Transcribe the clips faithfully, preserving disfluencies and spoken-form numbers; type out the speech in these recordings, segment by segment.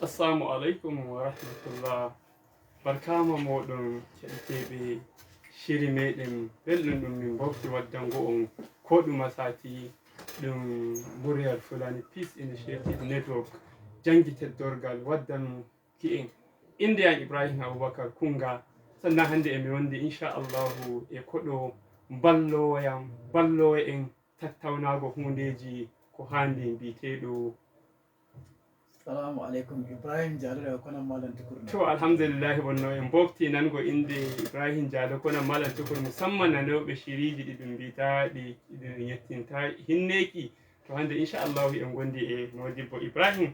Assalamu alaikum wa rahmatullah. Barkama moɗon keɗiteeɓe shiri meɗen belɗum ɗum min mbofti waddango on ko ɗuma sati ɗum Muryal Fulani Peace Initiative Network jangi teddorgal waddan ki en. Innde am Ibrahim Abubakar Kunga. Sannan hannde e mi wondi inchallahu e koɗo ballowo yam, ballowo en tattawnaago huundeeji ko haandi mbiiteeɗo. Salamu aleykum, Ibrahim Jallo e kono malam tukur. To alhamdulillahi wonno en mbofti nango innde Ibrahim Jallo kono malam tukur, musamman nanooɓe shiriiji ɗi ɗum mbiitaaɗi ɗi ɗum yettinta hinneeki. To hannde inchallahu en ngondi e modibbo Ibrahim.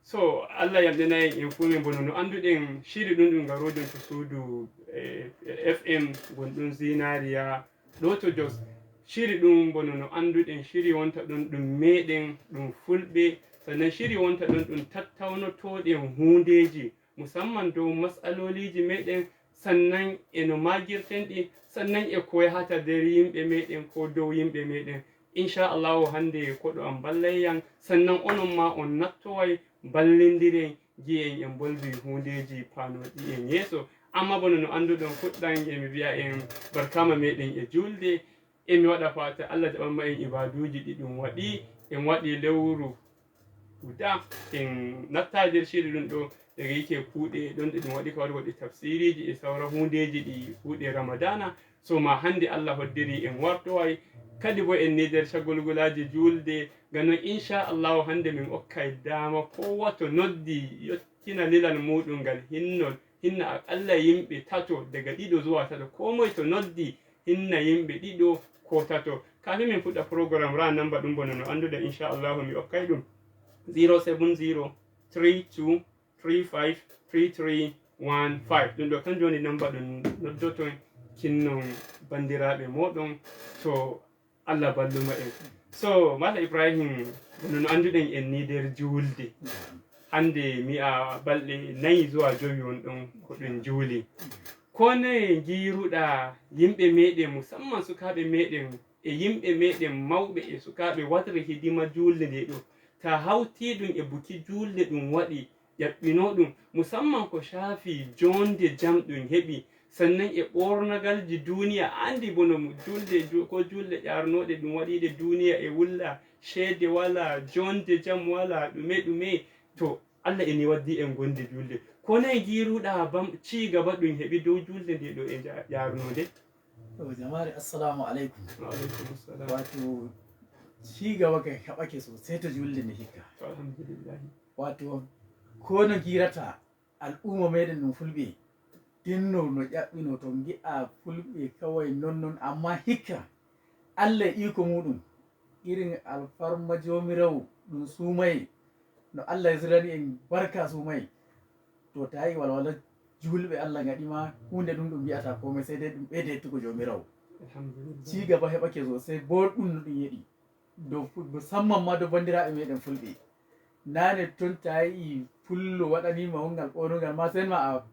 So Allah yamɗina en en fuu min bono no annduɗen shiri ɗum ɗum garoɗen to suudu eh, F M gonɗum Zinariya ɗo to Jos. Shiri ɗum bono no annduɗen shiri wonta ɗon ɗum meɗen ɗum fulɓe, sannan shiri wonta ɗon ɗum tattawnotoɗen huundeeji musamman dow mas'aloliji meɗen, sannan e no magirten ɗi, sannan e ko yahata nder yimɓe meɗen ko dow yimɓe meɗen. Inchallahu hannde koɗo am ballay yam, sannan onon ma on nattoway ballindiren, ngiyen en mbolwi huundeeji paanoɗi en yeeso. Amma bono no annduɗon fuɗɗan emi wiya en barkama meɗen e julde, emi waɗa fata Allah jaɓanma en ibaduuji ɗi ɗum waɗi. En waɗi lewru guda en natta nder shiri ɗum ɗo daga yike kuuɗe ɗon ɗe ɗum waɗi kawai waɗi tafsiriji e sawra huundeeji ɗi kuuɗe ramadana. So ma hannde Allah hoddiri en wartoway kadi bo en ni nder shagulgulaaji juulde. Ngam non inchallahu hannde min okkay daama kowa to noddi yottina lilal muɗum ngal hinno hinna aqalla yimɓe tato daga ɗiɗo zuwa tato, ko moye to noddi hinna yimɓe ɗiɗo ko tato. Kafin min fuɗɗa programme ra namba ɗum bono no annduɗa inchallahu mi okkay ɗum zero seven zero three two three five three three one five. Ɗum ɗo kanjum woni namba ɗum noddoton kinnon banndiraaɓe mooɗon to Allah balluma en. So mala Ibrahim, no no annduɗen en ni nder juulde hannde mi a balɗe nayi zuwa jowi won ɗon ko ɗum juuli. Ko noye ngiruɗa yimɓe meɗen musamman sukaaɓe meɗen e yimɓe meɗen mawɓe e sukaaɓe waɗre hidima juulde nde ɗo, ta hawti ɗum e buki juulde ɗum waɗi ƴaɓɓino ɗum musamman ko shaafi jonde jam ɗum heɓi, sannan e ɓornagalji duniya andi bono juulde ko juulɗe ƴarnoɗe ɗum waɗiɗe duniya e wulla ceede wala jonde jam wala ɗume ɗume. To Allah eni waddi en gonde julde. Ko noye ngiruɗa bam cigaba ɗum heɓi dow julde nde ɗo e ƴarnode? To jamaare, assalamu aleykum. Waaleykum assalam. Wato cigaba kay heɓake sosai to julde nde hikka. To alhamdulillahi. Wato ko no girata al'umma meɗen ɗum fulɓe tinno no ƴaɓɓino to gi'a fulɓe kawai non non amma hikka Allah e iko muɗum irin alfarma jomirawo ɗum sumaye no Allah yesirani en barka sumaye. To tawi walwala julɓe Allah gaɗima hunde ɗum ɗum wiyata komai sai dai ɗum ɓeyda yettugo jomirawo. Alhamdulillah. Cigaba heɓake sosai bo ɗum no ɗum yeɗi dow fu- musamman ma dow bandiraɓe meɗen fulɓe. Nane ton tawi pullo waɗanima wongal ɓonugal ma sen ma a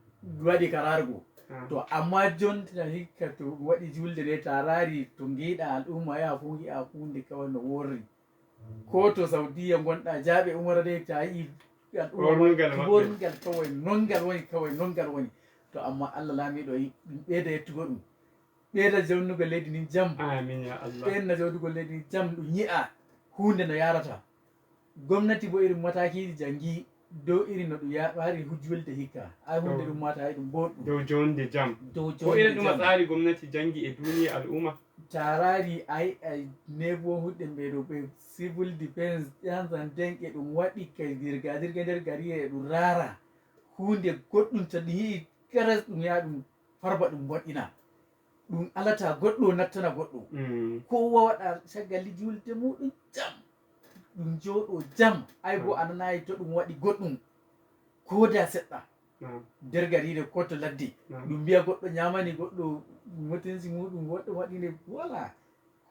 waɗi kararugo. Ah. To amma jonta hikka to waɗi julde nde ta rari to giɗa al'umma yaha fu gi'a hunde kawai no worri. Ko to saudiya gonɗa jaɓe umara de ta yi Ɓornugal maɓɓe. Ɓornugal kawai nongal woni kawai nongal woni. To amma Allah lamiɗo yi ɗum ɓeyda yettugo ɗum ɓeyda jawnugo leydi ndin jam. Amin ya Allah. Ɓeyda jawnugo leydi ndin jam ɗum yi'a hunde no yarata. Gomnati bo irin matakiji jangi dow irin no ɗum yaɓari hujjulde hikka ay hunde Ɗum. Ɗum mata ay ɗum boɗɗum. Dow jonde jam. Dow Ko irin jonde ɗuma jam. Tsari gomnati jangi e duniya al'umma? Tarari ay ay nebo huɗɗen ɓe ɗo ɓe civil defense ɗan sanden e ɗum waɗi kay dirga dirga nder gari e ɗum rara hunde goɗɗum to ɗum yi'i karas ɗum ya ɗum farba ɗum moƴƴina. Ɗum alata goɗɗo nattana goɗɗo. Mm. Kowa waɗa caggal julde muɗum jam. Ɗum joɗo jam ay bo a nanayi to ɗum waɗi goɗɗum. Koda seɗɗa. Naam. Nder garire ko to ladde. Naam. Ɗum mbiya goɗɗo nyamani goɗɗo mutunci muɗum goɗɗo waɗi nde wala.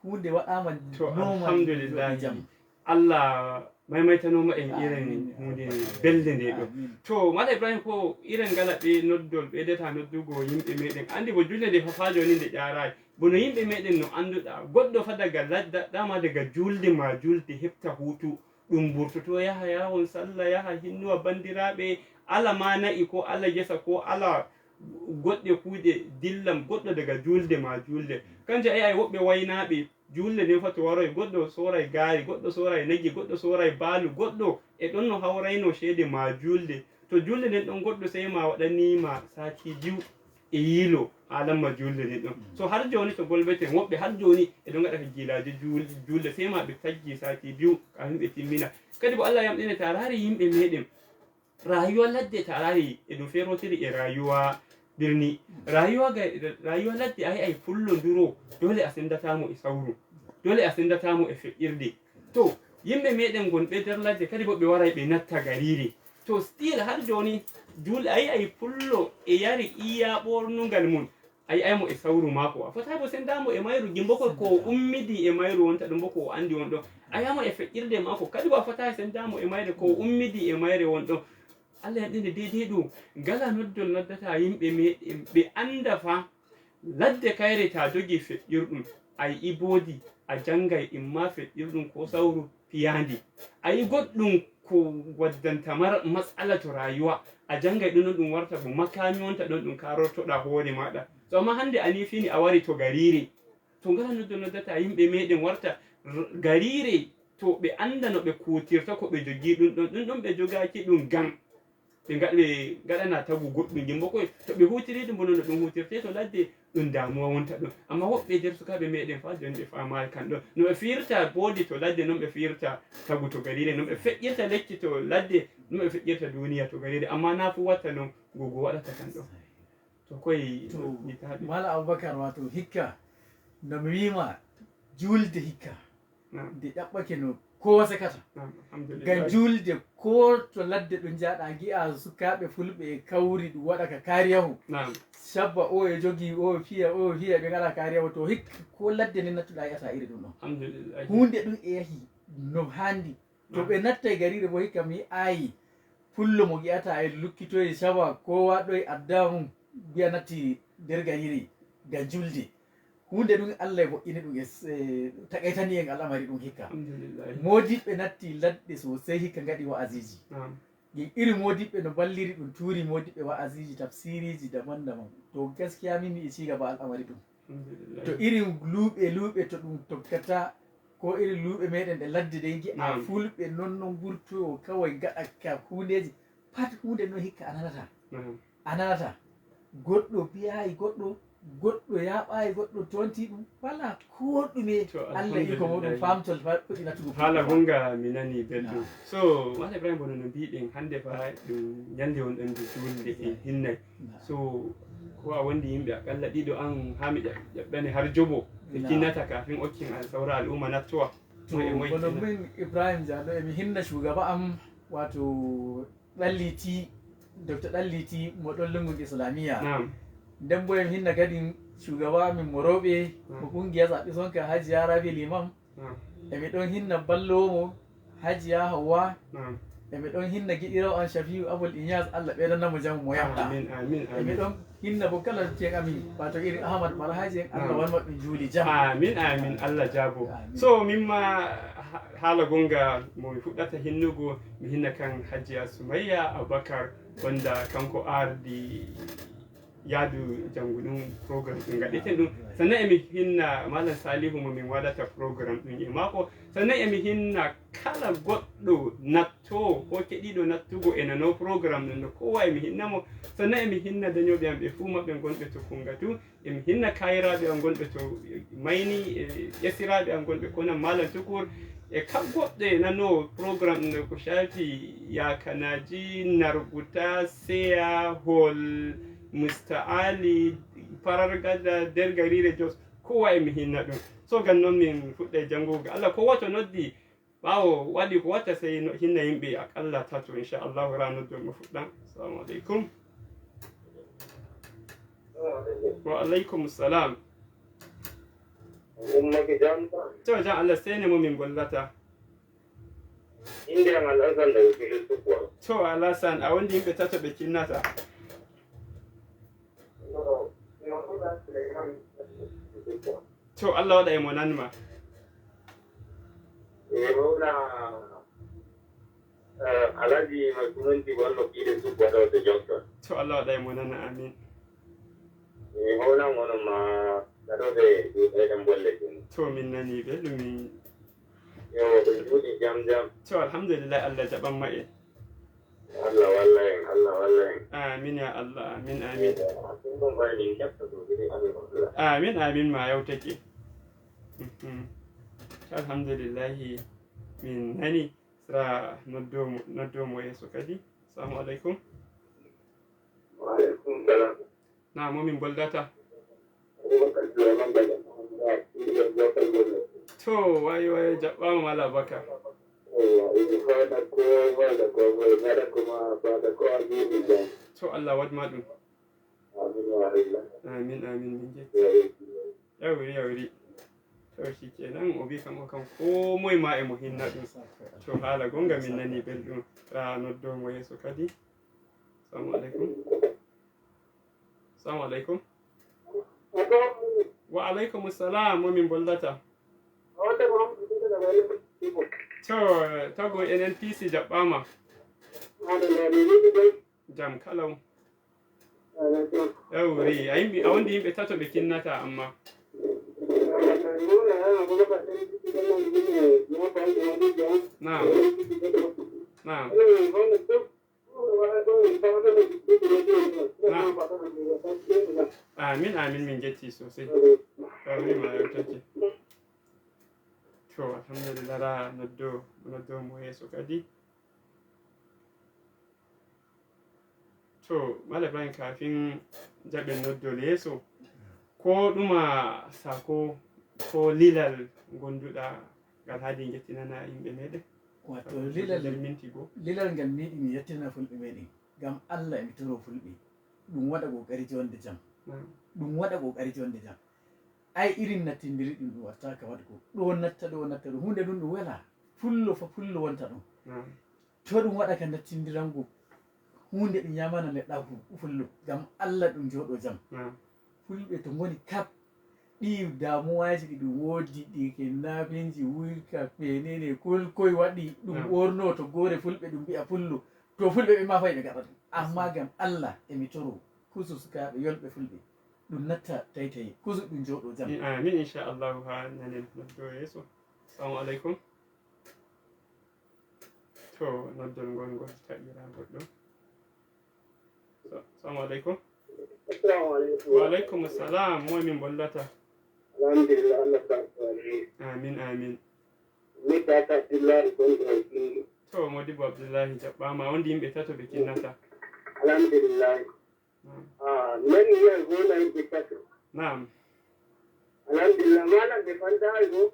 Hunde waɗama To normal alhamdulillahi. Jam. Allah maymaytanoma en iren hunde belde nde ɗo. To mala Ibrahim, ko iren ngala ɓe noddol ɓeydata noddugo yimɓe meɗen, andi bo julde nde fafajo ni nde ƴarayi. Bono yimɓe meɗen no anduɗa, goɗɗo fa daga ladda dama daga julde ma julde hefta hutu, ɗum burtoto yaha yawon sallah, yaha hinnuwa bandiraɓe, ala ma na'i ko ala gesa ko ala goɗɗe kuuɗe dillam goɗɗo daga julde ma julde. Kanje ayi ay woɓɓe waynaɓe julde nden fa to waroy goɗɗo soray gaari, goɗɗo soray nagge, goɗɗo soray baalu, goɗɗo e ɗon no hawrayno ceede ma julde. To julde nden ɗon goɗɗo sey ma waɗanima sati biyu e yiilo alamma julde nden ɗon. So har joni to golbeten woɓɓe har joni e ɗon gaɗa ka jiilaji julde sey ma ɓe taggi sati biyu kafin ɓe timmina. Kadi bo Allah yamɗine ta raari yimɓe meɗen rayuwa ladde ta raari e ɗum ferotiri e rayuwa birni. Rayuwa ga rayuwa ladde ayi ay pullo nduro dole a sendatamo e sawru, dole a sendatamo e feƴƴirde. To yimɓe meɗen gonɓe nder ladde kadi bo ɓe waray ɓe natta gariri. To still har joni julɗo ayi ay pullo e yari iya ɓornugal mum. A yi'ay mo e sawru maako, a fotaay bo senda mo e mayru gimbo ko ko o ummidi e mayru wonta ɗum bo ko o andi won ɗon. A yi'a mo e feƴƴirde maako kadi bo a fotaay senda mo e mayre ko o ummidi e mayre won ɗon. Allah yamɗinde deydey ɗum ngala noddol noddata yimɓe meɗen ɓe anda fa ladde kayre ta jogi feƴƴirɗum a yi'i boodi a jangay imma feƴƴirɗum ko sawru piyandi. A yi goɗɗum ko waddanta mara matsala to rayuwa a jangay ɗum ɗon ɗum warta bo makami wonta ɗon ɗum karortoɗa hoore maɗa. To amma hande a ni fini a wari to garire to ngala noddo noddata yimɓe meɗen warta garire to ɓe anda no ɓe kutirta ko ɓe jogi ɗum ɗon ɗum ɗon ɓe jogaki ɗum gam ɓe gaɗana tagu goɗɗum gimbo koye to ɓe hutiri ɗum bono no ɗum hutirte to ladde ɗum damuwa wonta ɗon. Amma woɓɓe nder sukaaɓe meɗen fa joni ɓe faamaali kan ɗon no ɓe firta boodi to ladde non ɓe firta tagu to garire non ɓe feƴƴirta lekki to ladde non ɓe feƴƴirta duniya to garire amma na fu watta non gogo waɗata kan ɗon. To koye mala aboubacar wato hikka no mi wima julde hikka nde ɗaɓɓake no kowa sekata ngam julde ko to ladde ɗo jaaɗa gi'a sukaaɓe fulɓe e kawri ɗum waɗa ka kariyahu sabba o e jogi o fiya o fiya ɓe ngala kariyahu to hikka ko ladde nde nattuɗa yi'ata iri ɗum ɗon hunde ɗum e yahi no handi to ɓe natta e garire bo hikka mi ayi pullo mo gi'ata e lukkitoyi sawa ko waɗoy adda mum mbiya natti nder gariri ngam julde hunde ɗum allah e moƴƴini ɗum e takaytani en al'amari ɗum hikka modiɓɓe natti ladde sosai hikka ngaɗi wa'aziji ɗin iri modiɓɓe no balliri ɗum tuuri modiɓɓe wa'aziji tafsiriji daban daban to gaskiya min mi e cigaba al'amari ɗum to irin luuɓe luuɓe to ɗum tokkata ko irin luuɓe meɗen ɗe ladde ɗe gi'a fulɓe non non gurtoyo kawai gaɗa ka hundeji pat hunde non hikka a nanata a nanata goɗɗo biyayi goɗɗo goɗɗo yaɓayi goɗɗo tonti ɗum wala ko ɗume allah iko muɗum famtol fuɗi natugo haala gonga mi nani belɗum so mala ibrahima bono no mbiɗen hande fa ɗum ñande on ɗon nde julde en hinnay so ko a wondi yimɓe aqalla ɗiɗo an ha mi ƴaɓɓane har jobo ɓe tinnata kafin okkin al sawra al'umma nattowa moye moye kono min ibrahim diado emi hinna shugaba am wato ɗalliti docteur ɗalliti mo ɗon lungun islamiyya nden bo emi hinna kadi shugaba min mo rewɓe mo ɓungiya zaɓi sonka haji yarabi limam emi ɗon hinna ballowo mo hajiya hawwa emi ɗon hinna giɗirawo an shafiu abul inyas allah ɓeydana mo jamu mo yamɗa emi ɗon hinna bo kala dottiyen amin wato iri ahmad barhaji en allah wanma ɗum juuli jam amin amin allah jaabo so mimma haala gonga mo mi fuɗɗata hinnugo mi hinna kan hajiya sumayya aboubacar wonda kanko ardi yaadu janngo ɗum programme ɗum gaɗɗeten ɗum sannan emi hinna malam salihu mo min waɗata programme ɗum e maako sannan emi hinna kala goɗɗo natto ko keɗiɗo nattugo e nano programme ɗum no kowa emi hinna mo sannan emi hinna dañoɓe am ɓe fuu maɓɓe gonɓe to kungatu emi hinna kayiraaɓe am gonɓe to mayni e ƴesiraaɓe am gonɓe konan malam tukur e kala goɗɗo e nano programme ɗum no ko shafi yakanaji narguta seya hol musta'ali parargada dergarire jos kowa emi hinna ɗum so gan noon min fuɗɗa e janngugo allah ko woto noddi ɓaawo waɗi ko watta sey hinna yimɓe aqalla tato inchallahu ra noddol mo fuɗɗan assalamu aleykum wa aleykum salam ummake jam to jam allah sene mo min gollata Innde am Alhasan daga Filin Sukuwa. To, Alhasan, a wondi yimɓe tato ɓe kinnata. No, no, no, Sukuwa. To, Allah waɗa e mo nanma. E, mawna, eh, Alhaji Masumunti wonno Filin Sukuwa ɗo to Johnson. To, Allah waɗa e mo nana, amin. E, mawna, mawna ma, gaɗoɓe, ɗuɗe ɗen bolle ɗin. To, min nani ɓe, ɗum min Yo, ɓe njuuɗi jam jam. To, alhamdulillah, Allah jaɓanma en. Allah walla en, Allah walla en. Amin ya Allah, amin, amin. Ɗum ɗum waɗi min ƴetta ɗum, ɗum amin Allah. Amin, amin, ma yawtake. Mhm. To, alhamdulillahi, min nani. Sera noddo mo, noddo mo yeeso kadi. Assalamu alaikum. Wa alaikum salam. Na mo min boldata? Abubakar Sulaiman daga Abubakar Sulaiman. To, wayo, wayo, jaɓɓaama Mala Baka. Ewa, ina fada ko, fada ko, fada ko ma, fada ko a bibi jam. To, Allah waɗ ma ɗum. Amin, ya Allah. Amin, amin, min jetti. Ewa. Yawri, yawri. To, shi kenan, o wi kam, o kam, ko moy ma e mo hinna ɗum. To, haala gonga min nani belɗum. Ra noddo mo yeeso kadi. Assalamu alaikum. Assalamu alaikum. Wa alaikum salam, mo min boldata? To, tago N N P C jaɓɓaama. Jam kalau. Yawri, a yimɓe, a wondi yimɓe tato ɓe kinnata amma. Naam. Naam. Na. Amin, amin, min jetti sosai. Amin, ma yau take. To, alhamdulillah, ra noddo, noddo mo yeeso kadi. To, Mala Ibrahim, kafin jaɓen noddol yeeso, ko ɗuma sako, ko lilal gonduɗa ngal haadi jettinana yimɓe meɗen? Wato lilal, nder minti goo. Lilal ngal mi yiɗi mi yettina fulɓe meɗen. Ngam Allah e mi toro fulɓe. Ɗum waɗa kokari jonde jam. Naam. Ɗum waɗa kokari jonde jam. Ai irin nattindiri ɗum ɗum watta ka waɗgo. Ɗo natta, ɗo natta, ɗo hunde ɗum ɗum wela. Fullo fa fullo wonta ɗum. Naam. To ɗum waɗa ka nattindirango huunde ɗum yamana neɗɗaaku fullo, ngam Allah ɗum jooɗo jam. Naam. Fulɓe to ngoni kap, ɗi damuwaaji ɗi ɗum woodi, ɗi kidnappingji, wuyka, menene, kul koy waɗi, ɗum Naam. ɓorno to goore fulɓe, ɗum mbi'a fullo. To fulɓe ɓe ma fay ɓe gaɗata. Amma ngam Allah e mi toro, kusu sukaaɓe yolɓe fulɓe, ɗum natta taytaye, kusu ɗum jooɗo jam. Amin, inchallahu, haa nanen noddo yeeso. Assalamu aleykum. To, noddol ngol ngol taƴiraa goɗɗo. So, assalamu aleykum. Assalamu aleykum. Wa aleykum salam. Moy min bollata? Alhamdulillah, Allah barka. Amin, amin. Mi tata Abdullahi gonɗo e Kindu. To, Modibo Abdullahi jaɓɓaama. On yimɓe tato ɓe kinnata. Alhamdulillah. Naam. Ah, nani wiyan gona yimɓe tato. Naam. Alhamdulillah, malam ɓe fandaay go.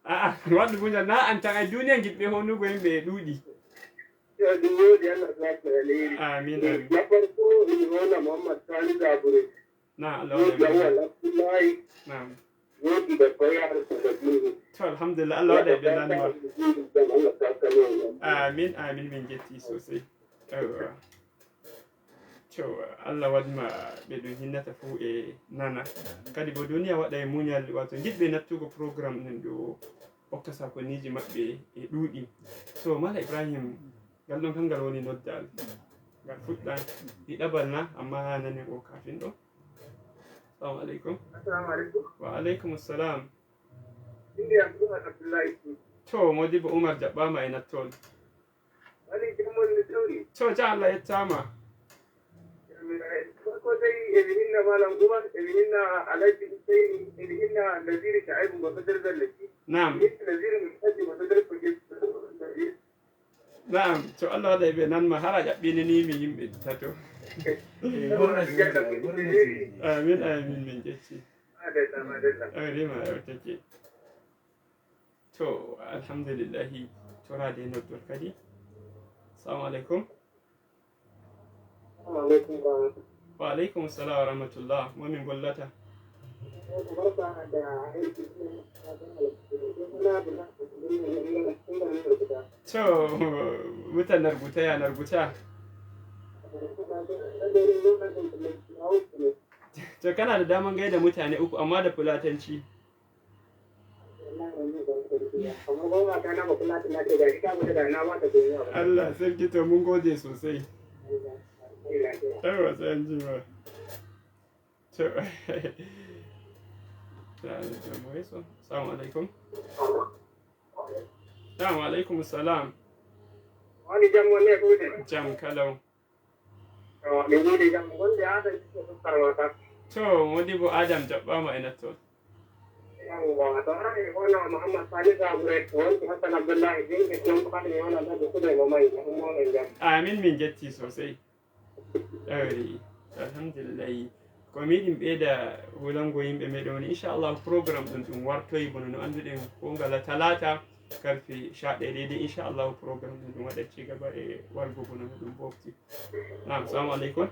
A'a, waɗu muñal, na an tan, ay duniya ngiɗɓe honugo yimɓe e ɗuuɗi. Yo ɗum woodi, Allah barka alheri. Amin, amin. Na farko, mi hona Muhammad Sani Zabure. Na, Allah woodi waɗa Lawal Abdullahi. Naam. Woodi Babba Yahya Sadadini. To, alhamdulillah, Allah waɗa ɓe nanma. Allah barka alheri. Amin, amin, min jetti sosai. Yawwa. To, Allah waɗma ɓe ɗum hinnata fuu e nana. Kadi bo duniya waɗa e muñal, wato ngiɗɓe nattugo programme ɗum ɗo hokka sakonniiji maɓɓe e ɗuuɗi. So, Mala Ibrahim, ngal ɗon kangal woni noddal. Ngal fuɗɗa ɗiɗaɓal na, amma haa nanen o kafin ɗo. Assalamu aleykum. Assalamu aleykum. Wa aleykum salam. Innde am Umar Abdullahi Sow. To, Modibo Umar jaɓɓaama e nattol. Wali jam mon no tawri? To, jam Allah yettaama. Farko dai, emi hinna Malam Umar, emi hinna Alhaji Hussaini, emi hinna Naziri Shaibu mo Federal Lekki. Naam. Emi hinna Naziri Muhammad mo Federal Police. Naam, to Allah waɗa ɓe nanma, hara ƴaɓɓinani mi yimɓe tato. Eh, ɓurna sigi, ɓurna sigi. Amin, amin, min ƴetti. Madalla, madalla. Awrima, awtake. To, alhamdulillahi, toraade e noddol kadi. Assalamu aleykum. Assalamu aleykum wa rahmatullah. Wa aleykum salam wa rahmatullah. Mo min gollata? To, mutan narguta ya narguta. To, kana da daman gaida mutane uku, amma da Fulatanci. Allah sarki, to mun gode sosai. Yawa, sai an jima. To, salamu alaikum. Salamu alaikum salam. Wani jam wani ya kuɗe. Jam kalau. To, min yiɗi jam wonde Adam ɓiɗɗo Sukkar ma tan. To, Modibo Adam jaɓɓama e nattol. Yawwa, to, haray hono Muhammad Sani Sabure, wonti Hassan Abdullahi Jinke, non ko kadi mi wona Alhaji Suley mo Mayi, mo ummo e jam. Amin, min jetti sosai. Eyyi, alhamdulillahi. Ko mi yiɗi mi ɓeyda hulango yimɓe meɗen woni, inchallahu, programme ɗum ɗum wartoyi bono no annduɗen ko ngala talata, karfe sha ɗaya daidai, inchallahu, programme ɗum ɗum waɗa cigaba e wargo bono no ɗum bofti. Naam, salamu aleykum.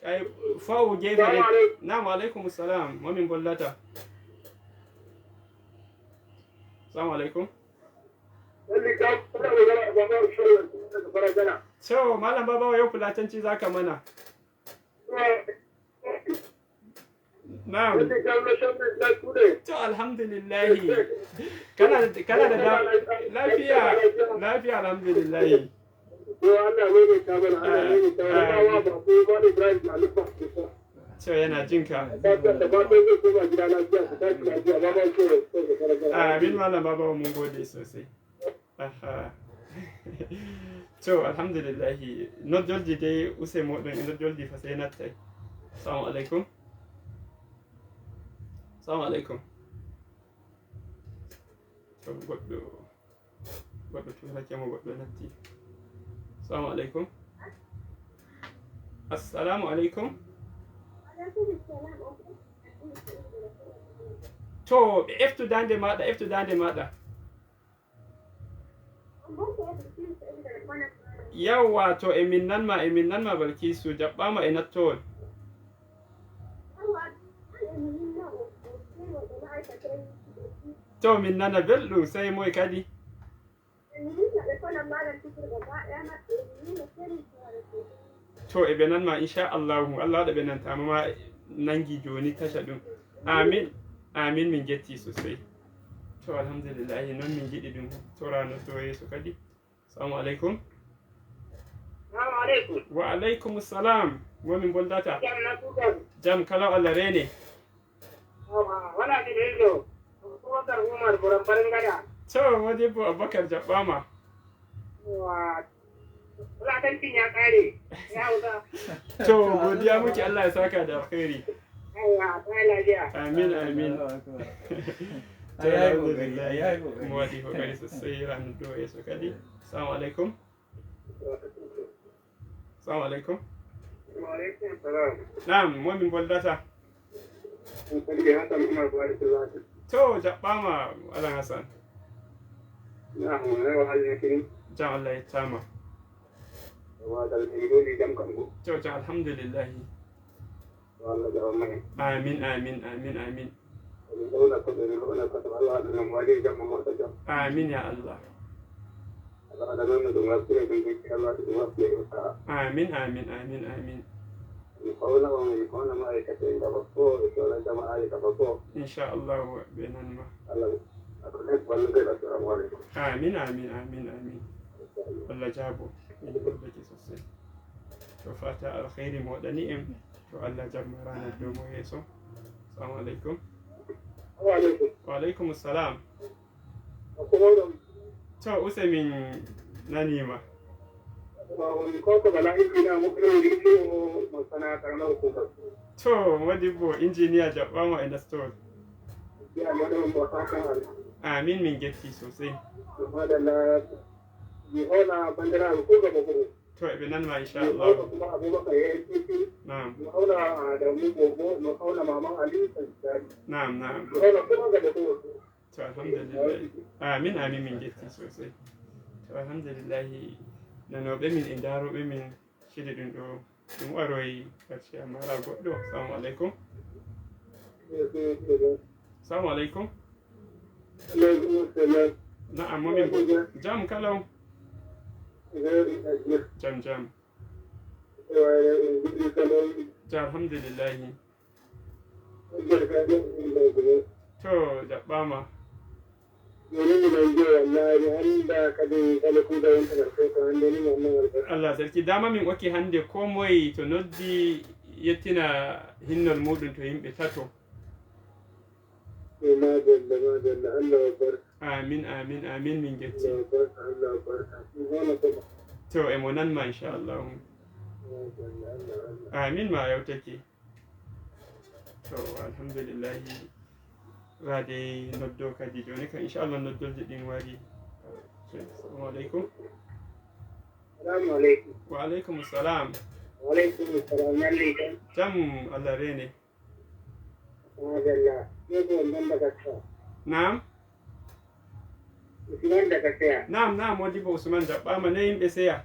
Ay, faw jeefe. Salamu aleykum. Naam, wa aleykum salam. Momin bollata? Salamu aleykum. So, Malam Baba, yau Fulatanci za ka mana. Na'am. To, alhamdulillahi. Kana, kana da da-, lafiya, lafiya, alhamdulillahi. To, Allah ne mai ta mana, Allah ne mai ta mana. Amin. Ba wa ba ko ba Ibrahim Khalifa. To, yana jin ka. Fatan da fatan zai koma gida lafiya, su tashi lafiya, ba ba ko da su da fara gida. Amin, Malam Baba, mun gode sosai. Aha. To, alhamdulillahi. Noddoji dai, use moɗon e noddoji fa sai nattai. Assalamu alaikum. Assalamu alaikum. To, goɗɗo, goɗɗo tun hakke mo goɗɗo natti. Assalamu alaikum. Assalamu alaikum. To, ɓe eftu dande maɗa, eftu dande maɗa. Yawwa, to, e min nanma, e min nanma, Balkisu, jaɓɓama e nattowol. To, min nana belɗum, sai moy kadi? To, e ɓe nanma, insha Allahu. Allah waɗa ɓe nantama ma nangi joni, taca ɗum. Amin. Amin, min jetti sosai. To, alhamdulillahi, non min jiɗi ɗum. Tora no to yeeso kadi. Salamu alaikum. Salamu alaikum. Wa alaikum salam. Mo min boldata? Jam na kukan. Jam kalau Allah rene. Awa, wala ki ɗo. Abubakar Umar Boran Barngada. To, modibbo Abubakar jaɓɓama. Wa, wala kan tinya kare. Ya uza. To, godiya muke, Allah ya saka da alkhairi. Awa, ta lafiya. Amin, amin. Allahu akbar. To, alhamdulillah. Mo waɗi kokari sosai, ranar ɗo yeeso kadi. Assalamu alaikum. Assalamu alaikum. Wa alaikum salam. Naam, mo min boldata? Min kadi Hassan Umar Bari Sillati. To, jaɓɓama, Alan Hassan. Naam, rewa hali ne kini? Jam Allah yettama. Wa dal min jooɗi jam kam ko. To, jam, alhamdulillahi. Yo Allah jaɓan ma en. Amin, amin, amin, amin. Emin ɗowna koɗo, emin ɗowna koɗo, Allah waɗa no mo waɗi jam, mo moƴƴa jam. Amin, ya Allah. Allah waɗa noon no ɗum waɗtiri, ɗum jikki, Allah waɗa ɗum waɗtiri, ɗum sa'a. Amin, amin, amin, amin. Mi howna on, mi howna ma'aikata en gaba fof, e sohla jama aali gaba fof. Inchallahu, ɓe nanma. Allah, Allah nek wallude, assalamu aleykum. Amin, amin, amin, amin. Allah jaabo. Min jubbake sosai. To, fata alkhairi mo waɗani en. To, Allah jammara naddo mo yeeso. Assalamu alaikum. Wa alaikum. Wa alaikum salam. Ko hoɗum? To, use min nanima. Wa on ko ko bala hikina mo ko rewri ko mo sana karama ko ko. To, modibbo, injiniya jaɓɓama e nastol. Ya mo ɗon mo saka. Amin, min jetti sosai. Madalla. Mi hola bandiraɓe ko gaba ko. To, eɓe nanma, inchallah. Mi hawna kuma Abubakar A N P P. Naam. Mi hawna Adamu Bobo, mi hawna Maman Ali Sajjadi. Naam, naam. Mi hawna kuma gaba ko. To, alhamdulillahi. Amin, amin, min jetti sosai. To, alhamdulillahi. Nanoɓe min e ndaroɓe min, cide ɗum ɗo. Ɗum waroyi, kadi a mara goɗɗo. Assalamu aleykum. Assalamu aleykum. Aleykum salam. Na'am, momin bo. Jam kala on. Jam jam. Ja alhamdulillahi. To jaɓɓama. Allah sarki, dama min okki hande ko moye to noddi yettina hinnol muɗum to yimɓe tato. Madalla, madalla, Allah wa barka. Amin, amin, amin, min getti. Allah wa barka, Allah wa barka. Ɗum hono ko ba. To emo nanma inchallahu. Madalla, Allah, Allah. Amin, ma yawtake. To alhamdulillahi. Rade noddo kadi joni kam inchallah noddolje ɗin wari. Assalamu aleykum. Salamu aleykum. Wa aleykum salam. Wa aleykum salam. Yalli kan. Jam, Allah rene. Madalla. Yego on ɗon daga seya. Naam. Usman daga seya. Naam, naam, modibo Usman jaɓɓama ne yimɓe seya.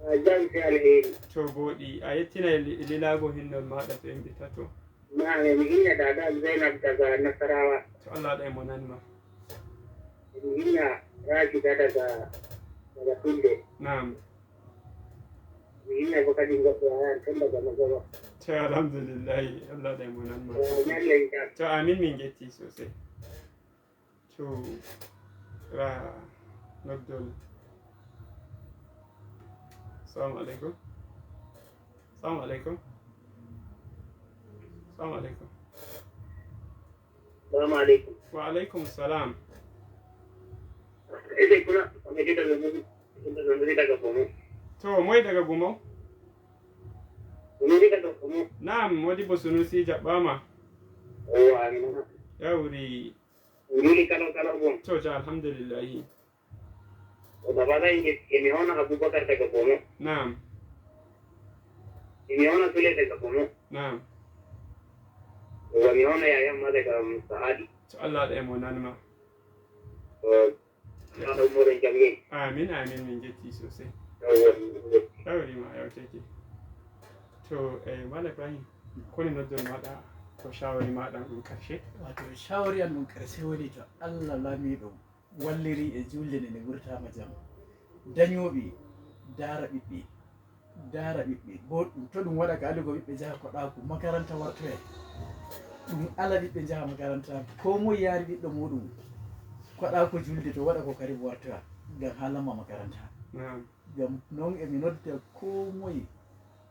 A jam, se alheri. To booɗi, a yettinay li- lilago hinnol maɗa to yimɓe tato. Naam, emi inna dada Zainab daga Nasarawa. To Allah waɗa emo nanma. Emi inna Rashida daga daga Tulde. Naam. Mi inna bo kadi goɗɗo ayan ton daga Magoro. To alhamdulillahi, Allah waɗa emo nanma. Ñallen jam. To amin, min getti sosai. To ra noddol. Assalamu aleykum. Assalamu aleykum. Assalamu aleykum. Salamu aleykum. Wa aleykum salam. Ede kuna, mi daga Gumau. Mi daga Gumau. To moye daga Gumau? Mi daga Gumau. Naam, modibo Sunusi jaɓɓama. O amina. Yawri. Ndili kalo kalo bon. To ja alhamdulillahi. O baba ga inge emi hona Abubakar daga Gumau. Naam. Emi hona Sule daga Gumau. Naam. O mi hona yaya ma daga Sa'adi. To Allah waɗa emo nanma. O Ana umoro jam yei. Amin, amin, min getti sosai. Yawwa. Yawrima yawtake. To e Mala Ibrahim, koni noddol maɗa ko shawari maɗa ɗum karshe? Wato shawari an ɗum karshe woni to Allah lamiɗo walliri e julde nde nde wurtama jam. Dañoɓe dara ɓiɓɓe, dara ɓiɓɓe bo ɗum to ɗum waɗa ka aligo ɓiɓɓe jaha koɗaku makaranta wartoya. Ɗum ala ɓiɓɓe jaha makaranta, ko moye yaari ɓiɗɗo muɗum koɗaku julde to waɗa ko kadi wartoya ngam ha lamma makaranta. Naam. Ngam non emi nodda ko moye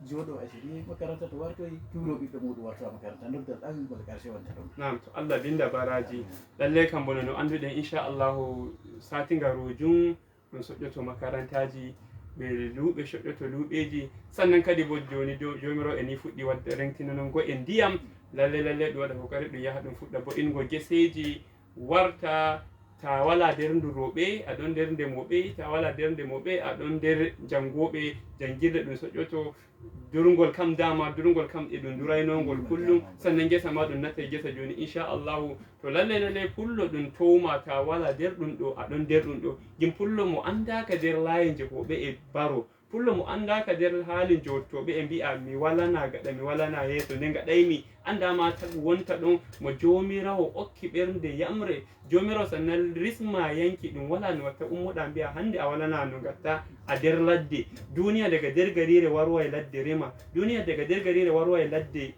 jooɗo asiri makaranta to wartoyi turo ɓiɗɗo muɗum wartoya makaranta, noddal ɗan ngol karshe wonta ɗon. Naam, to Allah binda baraji. Lallai kam bana no annduɗen inchallahu sati ngarojum ɗum soƴƴoto makarantaji, ɓe luuɓe soƴƴoto luuɓeji. Sannan kadi bo joni do- jomirawo e ni fuɗɗi wadde rentinanon go e ndiyam. Lallai lallai ɗum waɗa kokari ɗum yaha ɗum fuɗɗa bo ingo geseji warta. Ta wala nder ndu rooɓe a ɗon nder nde moɓe, ta wala nder nde moɓe a ɗon nder jangoɓe. Jangirde ɗum soƴƴoto durngol kam dama durngol kam e ɗum duraynongol kullum. Sannan gesa ma ɗum nattay gesa joni inchallahu. To lallai lallai pullo ɗum towma ta wala nder ɗum ɗo a ɗon nder ɗum ɗo. Gin pullo mo andaka nder layi njegoɓe e baro, pullo mo andaka nder haali jottoɓe e mbi'a mi walana gaɗa mi walana yeeso nde gaɗaymi. Andama tagu wonta ɗon mo jomirawo okki ɓernde yamre. Jomirawo sannan risma yanki ɗum wala no watta ummoɗa mbi'a hande a walana no gatta a nder ladde. Duniya daga nder garire warwa e ladde rema. Duniya daga nder garire warwa e ladde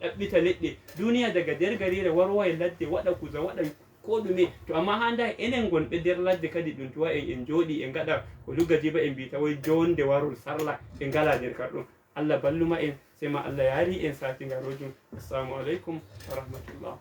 ɗaɓɓita leɗɗe. Duniya daga nder garire warwa e ladde waɗa kusa waɗa ko ɗume. To amma ha nda enen gonɓe nder ladde kadi ɗum tuwa en en jooɗi en gaɗa ko lugga jiba en mbita woy jonde warol sarla en ngala nder karɗum. Allah balluma en. Sey ma Allah yaari en sati ngarojum. Assalamu aleykum wa rahmatullah.